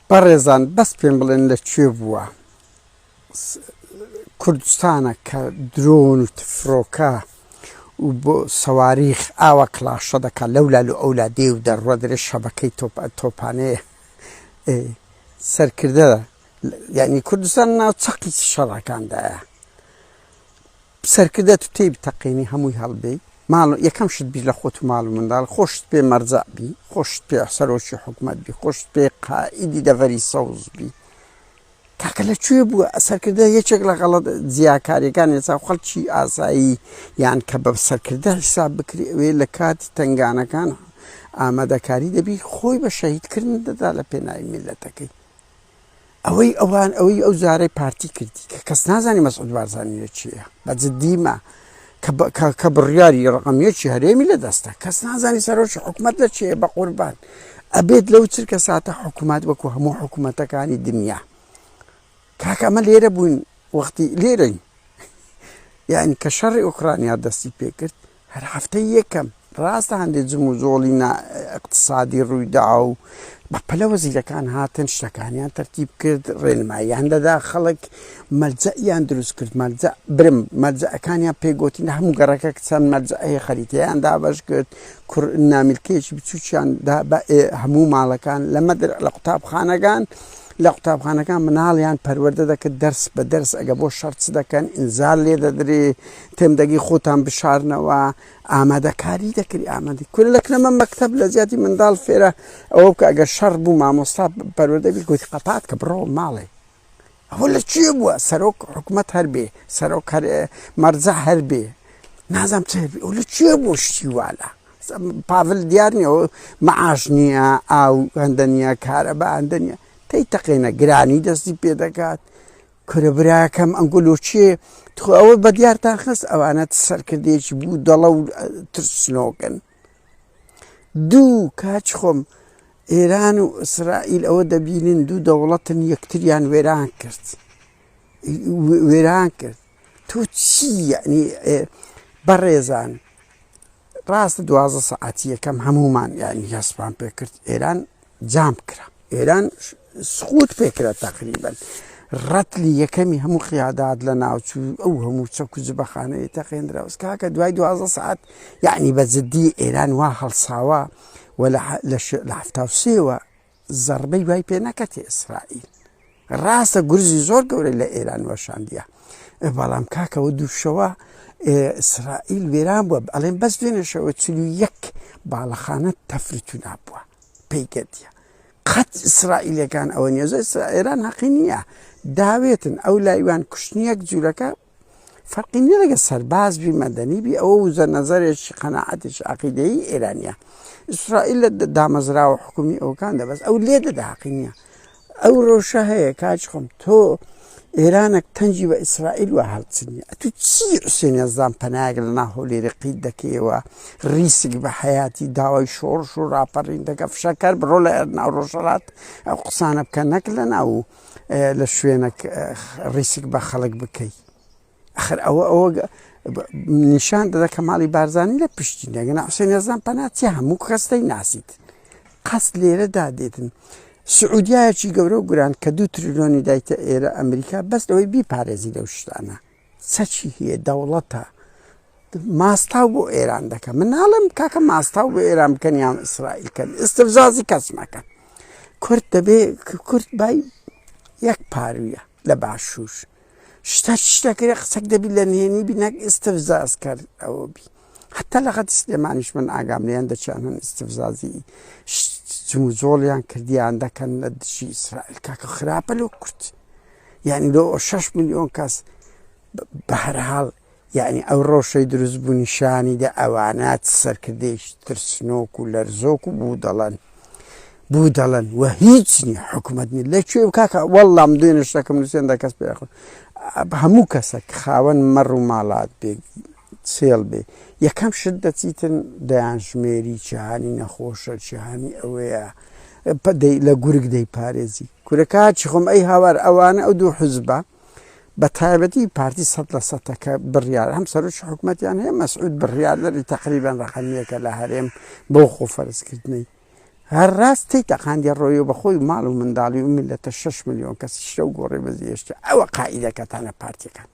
بەڕێزان بەس پێم بڵێن لە کوێ بووە کوردستانە کە درۆن و تفرۆکە و بۆ سەواریخ ئاوا کڵاشە دەکات لەولا لە ئەولا دێ و دەڕوە دەرێ شەبەکەی تۆپ تۆپانەیە سەرکردە یعنی کوردستان ناو چەقی شەڕەکاندایە سەرکردە تو تێی بتەقێنی هەمووی هەڵبێی ماڵ یەکەم شت بیر لە خۆت و ماڵ و منداڵ خۆشت پێ مەرجەع بی خۆشت پێ سەرۆکی حکومەت بی خۆشت پێ قائیدی دەڤەری سەوز بی کاکە لە کوێ بووە سەرکردە یەکێک لە غەڵەت جیاکاریەکان ئێستا خەڵکی ئاسایی یان کە بە سەرکردە حیساب بکری ئەوێ لە کاتی تنگانەکان ئامادەکاری دەبی خۆی بە شەهیدکردن دەدا لە پێناوی میلەتەکەی ئەوەی ئەوان ئەوەی ئەو جارەی پارتی کردی کە کەس نازانی مەسعود بارزانی لە چییە بە جدیمە کە بڕیاری ڕقم یەکی هەرێمی لە دەستە کەس نازانی سەرۆکی حکوومەت لە چیە بە قوربان ئەبێت لەو چرکە ساتە حکوومەت وەکو هەموو حکوومەتەکانی دنیا کاکە ئەمە لێرە بووین وەختی لێرەین یعنی کە شەڕی ئۆکرانیا دەستی پێکرد هەر هەفتەی یەکەم، ڕاستە هەندێ جموجۆڵی نا ئیقتسادی ڕوویدا و بە پەلە وەزیرەکان هاتن شتەکانیان تەرتیب کرد، ڕێنماییان دەدا خەڵک، مەلجەئیان دروست کرد، مەلجەئ برم مەلجەئەکانیان پێ گۆتین لە هەموو گەڕەکەک چەند مەلجەئ هەیە خەریتەیان دابەش کرد، کوڕ نامیلکەیەکی بچووکیان دا بە هەموو ماڵەکان، لە مەدر لە قوتابخانەکان لە قوتابخانەکان مناڵیان پەروەردە دەکرد دەرس بە دەرس ئەگە بۆ شەڕ چ دەکەن ئینزار لێ دەدرێ تێم دەگی خۆتان بشارنەوە ئامادەکاری دەکری ئامادەی کورە لە کنەمە مەکتەب لە جیاتی منداڵ فێرە ئەوە بکە ئەگەر شەڕ بوو مامۆستا پەروەردە بی گوتی قەپات کە بڕۆ ماڵێ ئەوە لە کوێ بووە سەرۆک حکومەت هەر بێ سەرۆک هەر مەرجع هەر بێ نازانم چ هەر بێ ئەو لە کوێ بوو شتی والە پاڤل دیار نییە معاش نییە ئاو هەندە نییە کارەبا هەندە نییە تەی تەقێنە گرانی دەستی پێ دەکات کورە براکەم ئەنگۆ لۆ چێ تخۆ ئەوە بە دیارتان خست ئەوانە سەرکردەیەکی بوو دەڵە و ترسنۆکن دوو کاچ خۆم ئێران و ئیسرائیل ئەوە دەبینن دوو دەوڵەتن یەکتریان وێران کرد وێران کرد تۆ چی یعنی بەڕێزان ڕاستە 12 سەعاتی یەکەم هەمومان یعنی هەستمان پێ کرد ئێران جام کرا ئێران سقوت پێکرا تقریبا ڕەتلی یەکەمی هەموو قیادات لە ناوچوو ئەو هەموو چەک و جبەخانەیە تەقێنرا کاکە دوای 12 سعات یعنی بە جدی ئێران وا هەڵساوە و لە 73وە زەڕبەی وای پێ نەکەتێ ئیسرائیل ڕاستە گورزی زۆر گەورەی لە ئێران وەشاندیە بەڵام کاکەوە دووشەوە ئیسرائیل وێران بووە ئەڵێن بەس دوێنێشەوە 41 باڵەخانە تەفرتونا بووە پێی گەردیە قەت ئیسرائیلەکان ئەوە نیە زۆر ئێران هەقی نییە داوێتن ئەو لایوان کوشتنیەک جوولەکە فەرقی نیە لەگە سەرباز بی مەدەنی بی ئەوە وزە نەزەرێکی قەناعەتێکی عەقیدەیی ئێرانیە ئیسرائیل لە دامەزراوە حکومی ئەوکان دەبەست ئەو لێ دەدا حەقی نییە ئەو ڕەوشە هەیە کاچ خۆم تۆ ئێرانێک تەنجی بە ئیسرائیل وە هەڵچنی ئەتو چی حوسێن یەزدان پەنایەک لە ناو هەولێری قیت دەکەیەوە ریسک بە حیاتی داوای شۆڕش و ڕاپەڕین دەکە فشەکەر بڕۆ لە ناو ڕۆژهەڵات ئەو قسانە بکە نەک لە ناو لە شوێنەک ڕیسک بە خەڵک بکەی ئەخر ئەوە ئەوە نیشان دەدا کە ماڵی بارزانانی لە پشتی نەگەنا حوسێن یەزدان پەنا چی هەموو کەستەی ناسیت قەست لێرەدا دێتن سعودیایەکی گەورە و گران کە دو تریلیۆنی دایتە ئێرە ئەمریکا بەس لەوەی بیپارێزی لەو شتانە چەکی هەیە دەوڵەتە ماستاو بۆ ئێران دەکەم من ناڵێم کاکە ماستاو بۆ ئێران بکەن یان ئیسرائیل کەن ئستفزازی کەس مەکەن کورد دەبێ کورد بای یەک پارویە لە باشوور شتە شتەکرێ قسەک دەبی لە نهێنی بی نەک ئستفزاز کەر ئەوە بی حتا لە خەتی سلێمانیش من ئاگام لێیان دەچیان هەن ئستفزازی جموجۆڵیان کردیان دەکەن لە دژی ئیسرائیل کاکە خراپە لۆ کورد یعنی لۆ 6 میلیۆن کەس بەهەرحاڵ یەعنی ئەو ڕەوشەی دروست بوو نیشانی دا ئەوانە چ سەرکردەیەکی ترسنۆک و لەرزۆک و بوودەڵەن بوودەڵەن و هیچ نییە حکوومەت نیە لە کوێ کاکە وەڵام دوێنێ شتەکەم نووسێن دا کەس پێ هەموو کەسە خاوەن مەڕ و ماڵات بێ چێڵ بێ یەکەم شت دەچیتن دەیان ژمێری جیهانی نەخۆشە جیهانی ئەوەیە لە گورگ دەیپارێزی کورە کاچی خۆم ئەی هاوار ئەوانە ئەو دوو حزبە بە تایبەتی پارتی سەد لە سەتە کە بڕیار هەم سەرۆکی حکومەتیان هەیە مەسعود بڕیاردەری تەقریبەن ڕەقەمیەکە لە هەرێم بۆ خۆ فەرزکردنەی. هەر ڕاست تێی تەقاندی ڕۆیەوە بە خۆی و ماڵ و منداڵی و میللەتە 6 ملیۆن کەسی شرە و گۆڕی بەجێهێشت. ئەوە قائیدەکەتانە پارتیەکان.